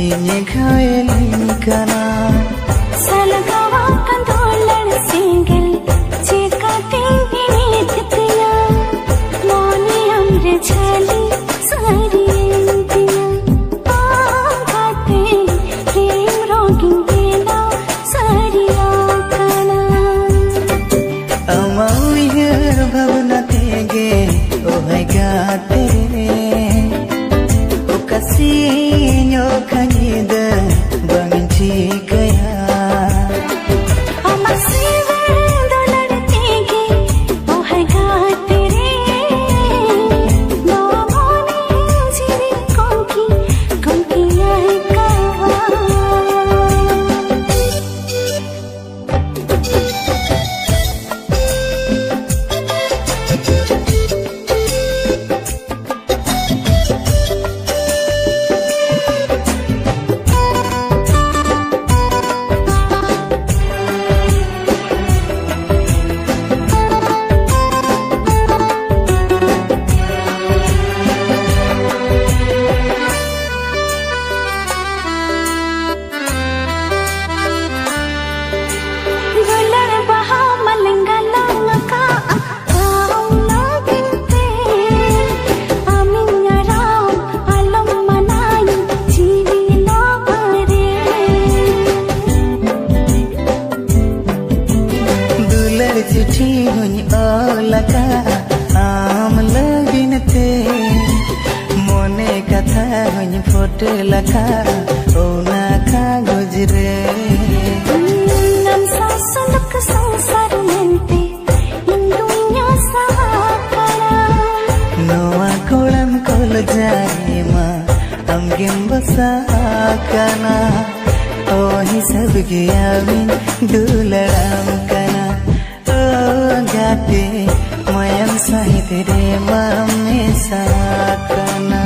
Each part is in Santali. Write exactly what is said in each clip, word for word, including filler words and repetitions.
ᱤᱧᱮ ᱜᱷᱟᱭᱮᱞᱤᱧ ᱠᱟᱱᱟ᱾ ᱥᱟᱞᱜᱟᱣ ᱟᱠᱟᱱ ᱫᱩᱞᱟᱹᱲ ᱥᱮᱸᱜᱮᱞ ᱪᱮᱠᱟᱛᱮᱧ ᱤᱬᱤᱡ ᱛᱤᱧᱟ? ᱢᱚᱱᱮ ᱟᱢᱨᱮ ᱡᱷᱟᱹᱞᱤ ᱥᱟᱹᱨᱤᱭᱮᱱ ᱛᱤᱧᱟ᱾ ᱚᱱᱠᱟᱛᱮ ᱯᱨᱮᱢ ᱨᱳᱜᱤᱧ ᱵᱮᱱᱟᱣ ᱥᱟᱹᱨᱤ ᱟᱠᱟᱱᱟ᱾ ᱟᱢᱟᱜ ᱩᱭᱦᱟᱹᱨ ᱵᱷᱟᱵᱽᱱᱟ ᱛᱮᱜᱮ ᱚᱦᱟᱭ ᱜᱟᱛᱮ ᱨᱮ ᱚᱠᱟ ᱥᱤᱧ ᱚᱠᱟ ᱧᱤᱫᱟᱹ ᱵᱟᱝ ᱤᱧ ᱴᱷᱤᱠᱟᱹᱭᱟ᱾ ᱟᱢᱟᱜ ᱥᱤᱵᱤᱞ ᱫᱩᱞᱟᱹᱲ ᱛᱮᱜᱮ ᱚᱦᱟᱭ ᱜᱟᱛᱮ ᱨᱮ ᱱᱚᱣᱟ ᱢᱚᱱᱮ ᱡᱤᱣᱤ ᱠᱚᱝᱠᱤ ᱠᱚᱝᱠᱤ ᱟᱹᱭᱠᱟᱹᱣᱟ᱾ ᱫᱩᱞᱟᱹᱲ ᱵᱟᱦᱟ ᱢᱟᱞᱮᱧ ᱜᱟᱞᱟᱝ ᱟᱠᱟᱫᱼᱟ ᱟᱢ ᱞᱟᱹᱜᱤᱫ ᱛᱮ᱾ ᱟᱢᱤᱧ ᱟᱨᱟᱢ ᱟᱞᱚᱢ ᱢᱟᱱᱟᱧ ᱡᱤᱣᱤ ᱱᱚᱣᱟ ᱨᱮ᱾ ᱫᱩᱞᱟᱹᱲ ᱪᱤᱴᱷᱤ ᱦᱚᱧ ᱚᱞ ᱟᱠᱟᱫᱼᱟ ᱟᱢ ᱞᱟᱹᱜᱤᱫ ᱛᱮ᱾ ᱢᱚᱱᱮ ᱠᱟᱛᱷᱟ ᱦᱚᱧ ᱯᱷᱳᱴᱮᱞ ᱟᱠᱟᱫᱼᱟ ᱚᱱᱟ ᱠᱟᱜᱚᱡᱽ ᱨᱮ᱾ ᱟᱢ ᱥᱟᱶ ᱥᱩᱞᱩᱠ ᱥᱚᱝᱥᱟᱨ ᱢᱮᱱᱛᱮ ᱤᱧ ᱫᱩᱧ ᱟᱥᱟ ᱟᱠᱟᱱᱟ᱾ ᱱᱚᱣᱟ ᱠᱚᱲᱟᱢ ᱠᱚᱞ ᱡᱟᱭᱢᱟ ᱟᱢᱜᱮᱢ ᱵᱟᱥᱟ ᱟᱠᱟᱱᱟ᱾ ᱚ ᱦᱤᱥᱟᱹᱵ ᱜᱮ ᱟᱢᱤᱧ ᱫᱩᱞᱟᱹᱲᱟᱢ ᱠᱟᱱᱟ᱾ ᱚ ᱜᱟᱛᱮ ᱢᱟᱭᱟᱢ ᱥᱟᱦᱮᱫ ᱨᱮ ᱢᱟᱢ ᱢᱮᱥᱟ ᱟᱠᱟᱱᱟ᱾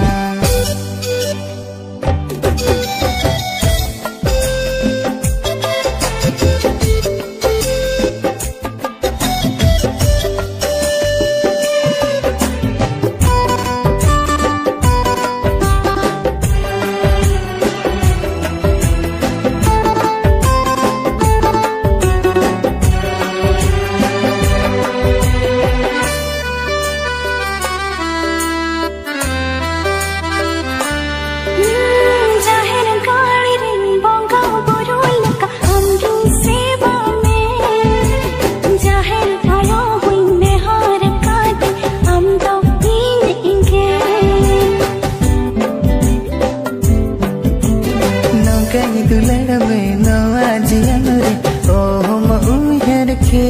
ᱫᱩᱞᱟᱹᱲ ᱢᱮ ᱱᱚᱣᱟ ᱡᱤᱭᱚᱱ ᱨᱮ, ᱚᱦᱚᱢ ᱩᱭᱦᱟᱹᱨ ᱠᱮ᱾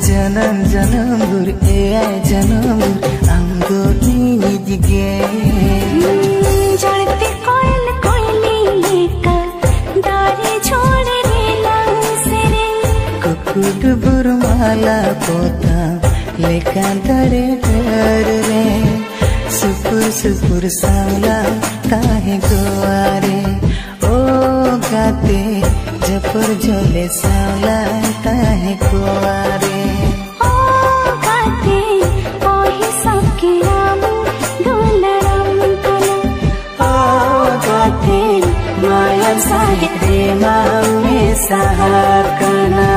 ᱡᱟᱱᱟᱢ ᱡᱟᱱᱟᱢ ᱵᱷᱳᱨ, ᱮᱭᱟᱭ ᱡᱟᱱᱟᱢ ᱵᱷᱳᱨ, ᱟᱢ ᱫᱚ ᱤᱧᱤᱡ ᱜᱮ᱾ ᱡᱟᱲᱛᱮ ᱠᱚᱭᱮᱞ ᱠᱚᱭᱞᱤ ᱞᱮᱠᱟ, ᱫᱟᱨᱮ ᱡᱷᱩᱲ ᱨᱮᱱᱟᱝ ᱥᱮᱨᱮᱧ᱾ ᱠᱩᱠᱩ ᱰᱩᱵᱩᱨ ᱢᱟᱞᱟ ᱯᱚᱛᱟᱢ ᱞᱮᱠᱟ ᱫᱟᱨᱮ ᱰᱟᱹᱨ ᱨᱮ, ᱥᱩᱯᱩᱨ ᱥᱩᱯᱩᱨ ᱥᱟᱣᱞᱟ ᱛᱟᱦᱮᱸ ᱜᱚᱣᱟ ᱨᱮ᱾ ᱳ ᱜᱟᱛᱮ, ᱡᱷᱚᱯᱚᱨ ᱡᱷᱚᱞᱮ ᱥᱟᱣᱞᱟ ᱛᱟᱦᱮᱸ ᱜᱚᱣᱟ ᱨᱮ᱾ ᱳ ᱜᱟᱛᱮ, ᱚᱦᱤ ᱥᱟᱵ ᱠᱮ ᱟᱢ ᱫᱩᱞᱟᱹᱲᱟᱢ ᱠᱟᱱᱟ᱾ ᱳ ᱜᱟᱛᱮ, ᱢᱟᱭᱟᱢ ᱥᱟᱦᱮᱫ ᱨᱮ ᱢᱟᱢ ᱢᱮᱥᱟ ᱟᱠᱟᱱᱟ᱾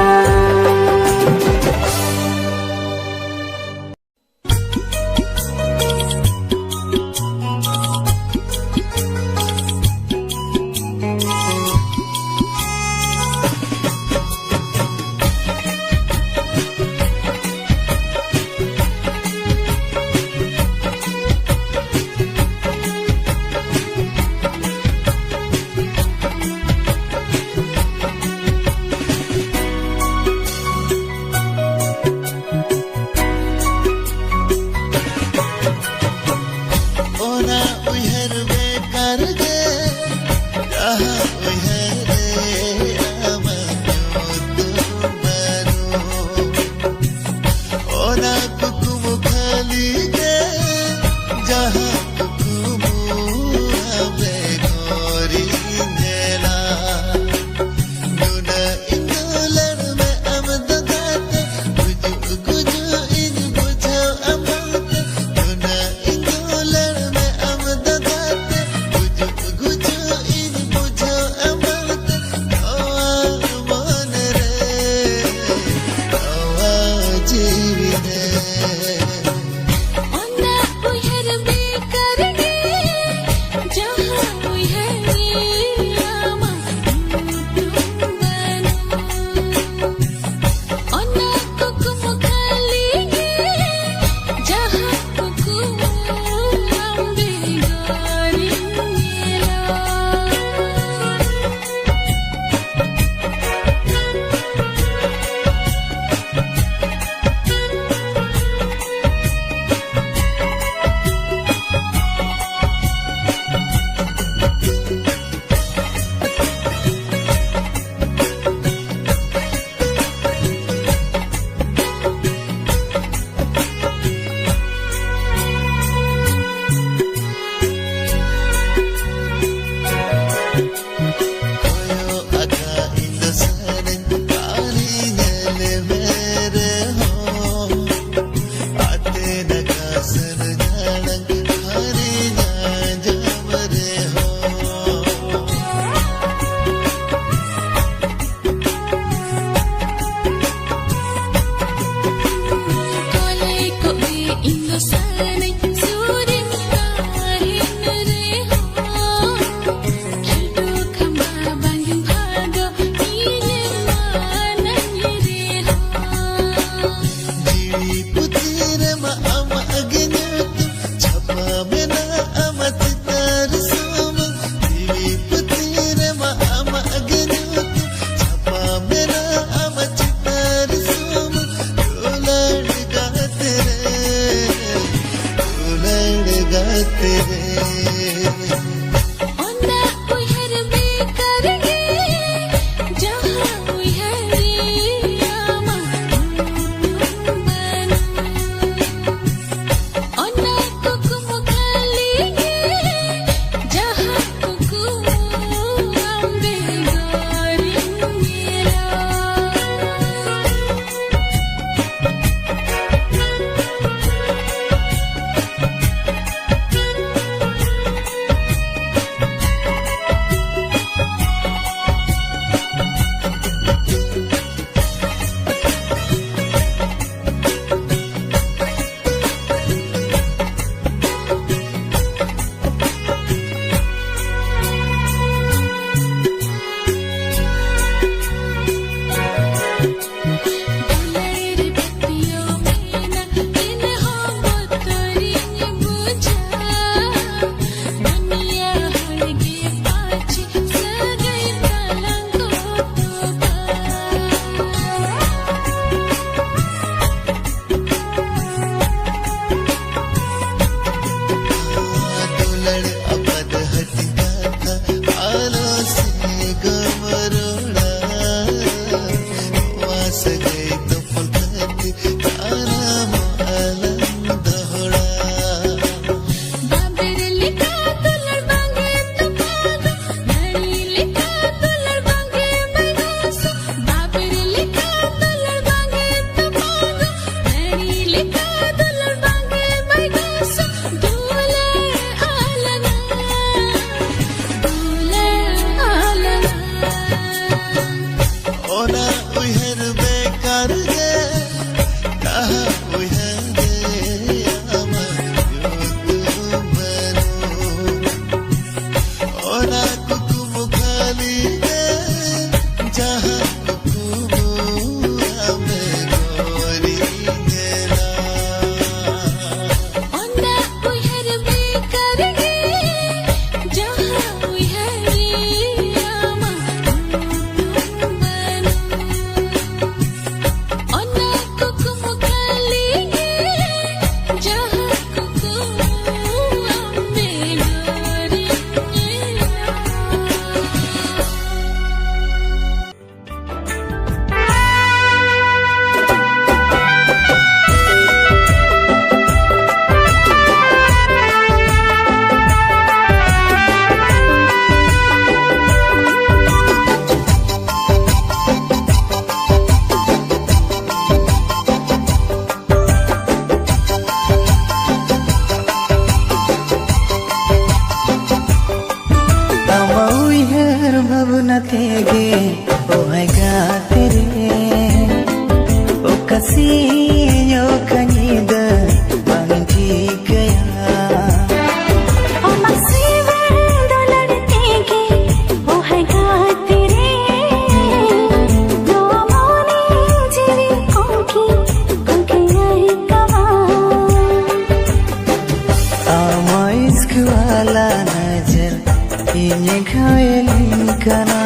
ᱤᱧᱮ ᱜᱷᱟᱭᱮᱞᱤᱧ ᱠᱟᱱᱟ᱾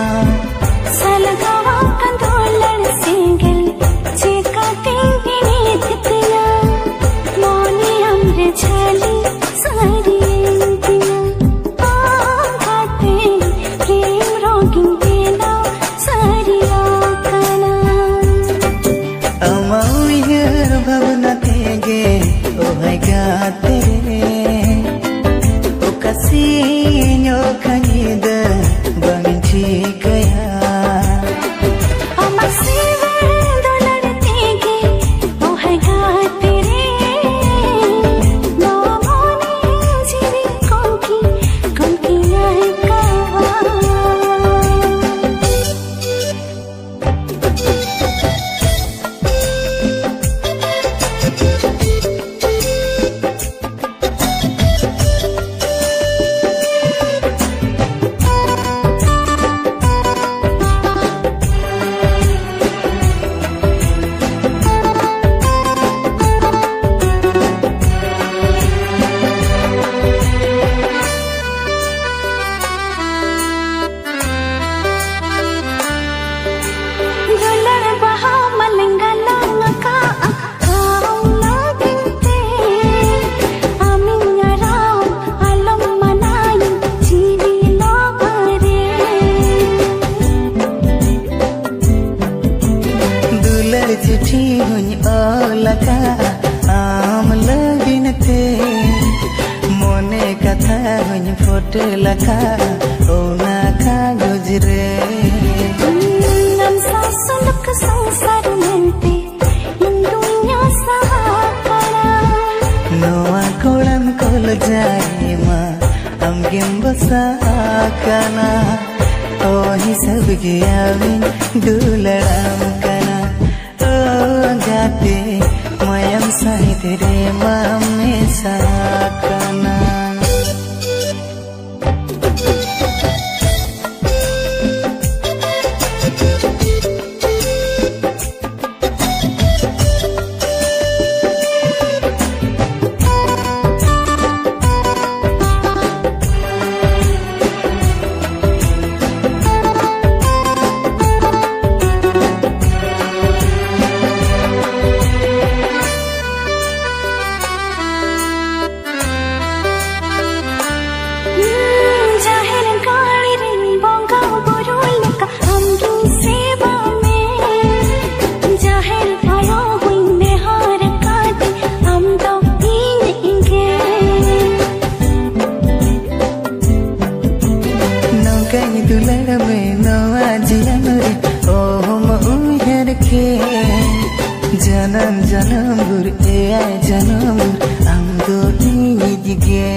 ᱥᱟᱞᱜᱟᱣ ᱟᱠᱟᱱ ᱫᱩᱞᱟᱹᱲ ᱥᱮᱸᱜᱮᱞ ᱪᱮᱠᱟᱛᱮᱧ ᱤᱬᱤᱡ ᱛᱤᱧᱟ? ᱢᱚᱱᱮ ᱟᱢᱨᱮ ᱡᱷᱟᱹᱞᱤ ᱥᱟᱹᱨᱤᱭᱮᱱ ᱛᱤᱧᱟ᱾ ᱟᱢ ᱠᱟᱛᱮ ᱯᱨᱮᱢ ᱨᱳᱜᱤᱧ ᱵᱮᱱᱟᱣ ᱥᱟᱹᱨᱤ ᱟᱠᱟᱱᱟ᱾ ᱟᱢᱟᱜ ᱩᱭᱦᱟᱹᱨ ᱵᱷᱟᱵᱽᱱᱟ ᱛᱮᱜᱮ ᱚᱦᱟᱭ ᱜᱟᱛᱮ ᱨᱮ ᱚᱠᱟ ᱥᱤᱧ ᱚᱠᱟ ᱧᱤᱫᱟᱹ ᱵᱟᱝ ᱤᱧ ᱴᱷᱤᱠᱟᱹᱭᱟ᱾ ᱟᱢᱟᱜ ᱥᱤᱵᱤᱞ ᱫᱩᱞᱟᱹᱲ ᱛᱮᱜᱮ ᱚᱦᱟᱭ ᱜᱟᱛᱮ ᱨᱮ ᱱᱚᱣᱟ ᱢᱚᱱᱮ ᱡᱤᱣᱤ ᱠᱚᱝᱠᱤ ᱠᱚᱝᱠᱤ ᱟᱭᱠᱟᱣᱟ᱾ ᱫᱩᱞᱟᱹᱲ ᱵᱟᱦᱟ ᱢᱟᱞᱮᱧ ᱜᱟᱞᱟᱝ ᱟᱠᱟᱫᱼᱟ ᱟᱢ ᱞᱟᱹᱜᱤᱫ ᱛᱮ᱾ ᱟᱢᱤᱧ ᱟᱨᱟᱢ ᱟᱞᱚᱢ ᱢᱟᱱᱟᱧ ᱡᱤᱣᱤ ᱞᱚᱵᱚᱭ ᱨᱮ᱾ ᱫᱩᱞᱟᱹᱲ ᱪᱤᱴᱷᱤ ᱦᱚᱧ ᱚᱞ ᱟᱠᱟᱫᱼᱟ ᱟᱢ ᱞᱟᱹᱜᱤᱫ ᱛᱮ᱾ ᱢᱚᱱᱮ ᱠᱟᱛᱷᱟ ᱦᱚᱧ ᱯᱷᱳᱴᱮᱞ ᱟᱠᱟᱫᱼᱟ ᱚᱱᱟ ᱠᱟᱜᱚᱡᱽ ᱨᱮ᱾ ᱟᱢ ᱥᱟᱶ ᱥᱩᱞᱩᱠ ᱥᱚᱝᱥᱟᱨ ᱢᱮᱱᱛᱮ ᱤᱧ ᱫᱩᱧ ᱟᱥᱟ ᱟᱠᱟᱱᱟ᱾ ᱱᱚᱣᱟ ᱠᱚᱲᱟᱢ ᱠᱚᱞ ᱡᱟᱭᱢᱟ ᱟᱢᱜᱮᱢ ᱵᱟᱥᱟ ᱟᱠᱟᱱᱟ᱾ ᱚ ᱦᱤᱥᱟᱹᱵ ᱜᱮ ᱟᱢᱤᱧ ᱫᱩᱞᱟᱹᱲᱟᱢ ᱠᱟᱱᱟ᱾ ᱚ ᱜᱟᱛᱮ ᱢᱟᱭᱟᱢ ᱥᱟᱦᱮᱫ ᱨᱮ ᱢᱟᱢ ᱢᱮᱥᱟ ᱟᱠᱟᱱᱟ᱾ ᱫᱩᱞᱟᱹᱲ ᱢᱮ ᱱᱚᱣᱟ ᱡᱤᱭᱚᱱ ᱨᱮ, ᱚᱦᱚᱢ ᱩᱭᱦᱟᱹᱨ ᱠᱮ᱾ ᱡᱟᱱᱟᱢ ᱡᱟᱱᱟᱢ ᱵᱷᱳᱨ, ᱮᱭᱟᱭ ᱡᱟᱱᱟᱢ ᱵᱷᱳᱨ, ᱟᱢ ᱫᱚ ᱤᱧᱤᱡ ᱜᱮ᱾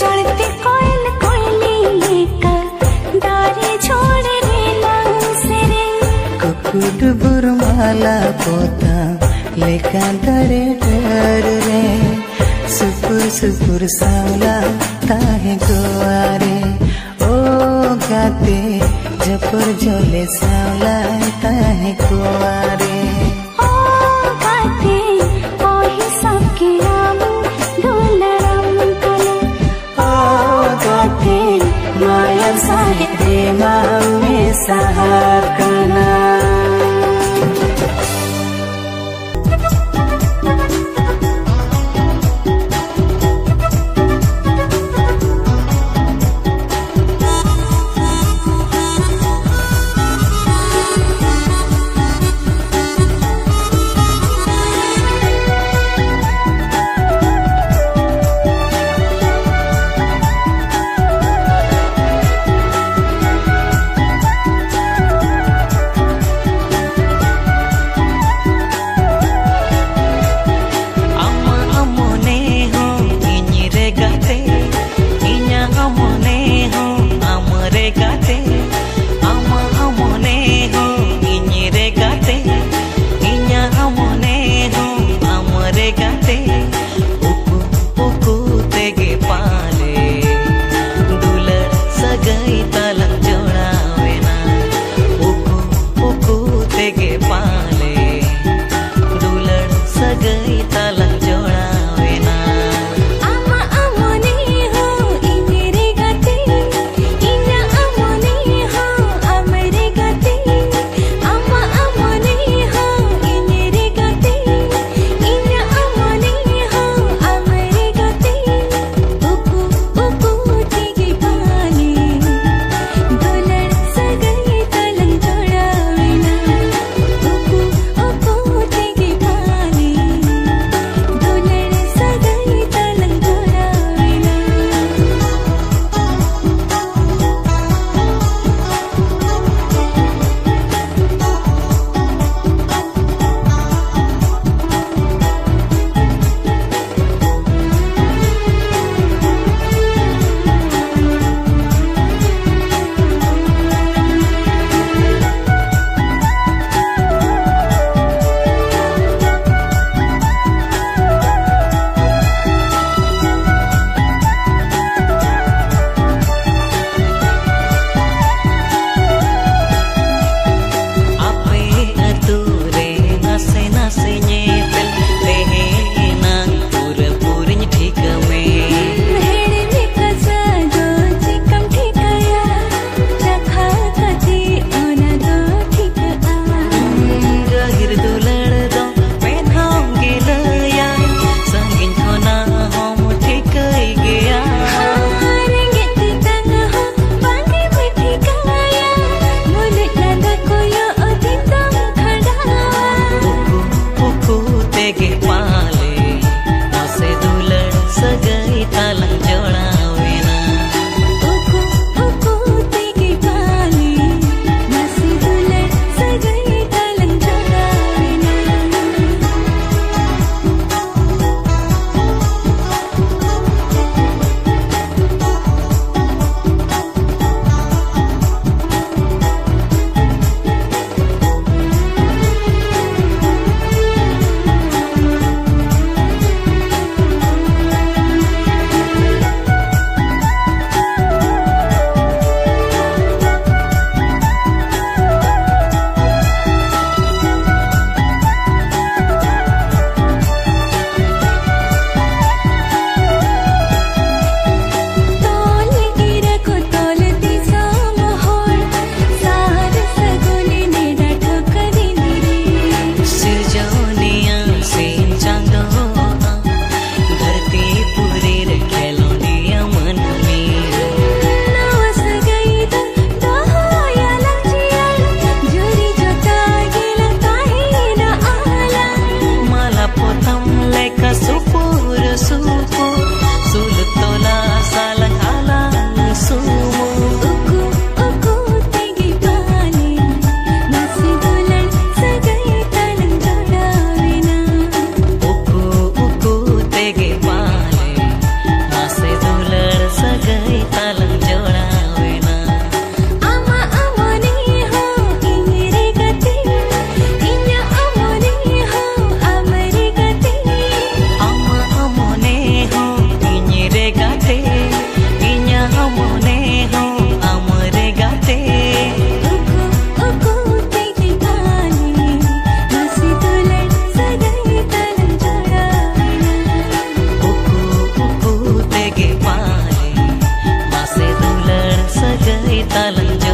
ᱡᱚᱲᱛᱮ ᱠᱚᱭᱮᱞ ᱠᱚᱭᱞᱤ ᱞᱮᱠᱟ, ᱫᱟᱨᱮ ᱡᱷᱚᱲ ᱨᱮᱱᱟᱝ ᱥᱮᱨᱮᱧ᱾ ᱠᱩᱠᱩ ᱰᱩᱵᱩᱨ ᱢᱟᱞᱟ ᱯᱚᱛᱟᱢ ᱞᱮᱠᱟ ᱫᱟᱨᱮ ᱰᱟᱹᱨ ᱨᱮ, ᱥᱩᱯᱩᱨ ᱥᱩᱯᱩᱨ ᱥᱟᱣᱞᱟ ᱛᱟᱦᱮᱸ ᱜᱚᱣᱟ ᱨᱮ᱾ ᱳ ᱜᱟᱛᱮ, ᱡᱚᱯᱚᱨ ᱡᱚᱞᱮ ᱥᱟᱣᱞᱟ ᱛᱟᱦᱮᱸ ᱜᱚᱣᱟ ᱨᱮ᱾ ᱳ ᱜᱟᱛᱮ, ᱳ ᱦᱤᱥᱟᱹᱵ ᱠᱮᱭᱟᱢ ᱫᱩᱞᱟᱹᱲᱟᱢ ᱠᱟᱱᱟ᱾ ᱳ ᱜᱟᱛᱮ, ᱢᱟᱭᱟᱢ ᱥᱟᱦᱮᱫ ᱨᱮ ᱢᱟ ᱢᱮᱥᱟ ᱟᱠᱟᱱᱟ᱾ ᱟᱞᱟᱝ